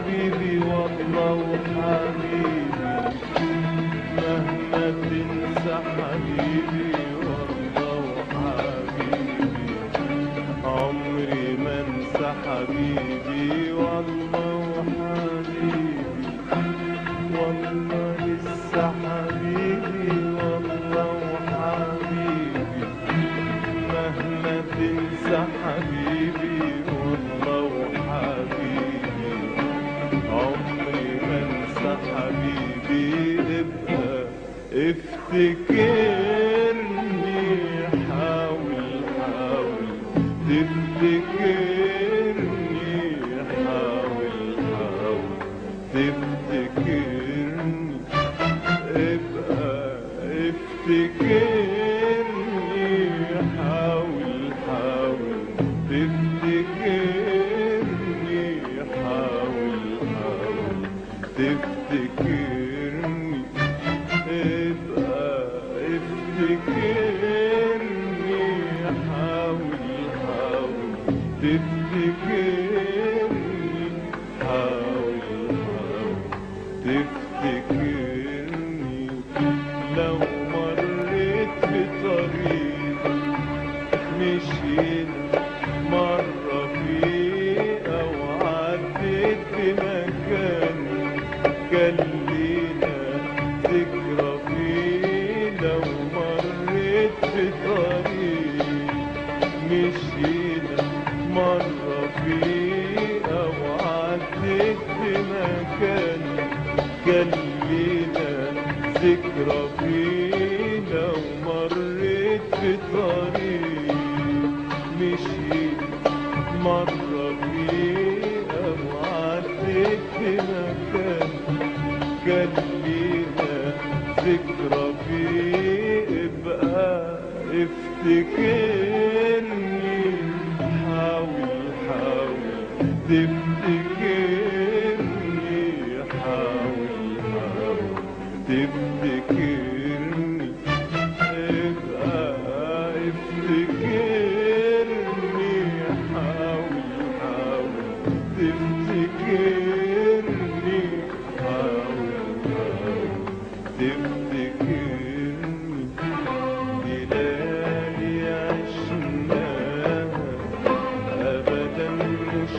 حبيبي والله وحبيبي، مهما تنسى حبيبي والله وحبيبي، عمري ما انسى حبيبي والله وحبيبي، والله لسه حبيبي والله وحبيبي، مهما تنسى حبيبي والله وحبيبي، عمري ما انسى حبيبي. ابقى افتكرني، حاول حاول تفتكرني، حاول حاول تفتكرني، ابقى افتكرني، حاول حاول تفتكرني، حاول حاول تفتكرني، ابقى افتكرني، حاول حاول تفتكرني، حاول حاول تفتكرني. لو مريت في طريق مشينا مرة فيه، أو عديت في مكان كان لينا ذكرى فيه، لو مريت في طريق مشينا مرة فيه، أو عديت في مكان كان لينا ذكرى فيه، لو مريت في طريق مشيت مرة فيه، أو عديت في مكان كان لينا ذكرى فيه، ابقى افتكرني، حاول حاول تفتكرني، حاول حاول تفتكرني، ابقى افتكرني، حاول حاول تفتكرني، حاول حاول تفتكرني. دي ليالي عشناها أبدا مش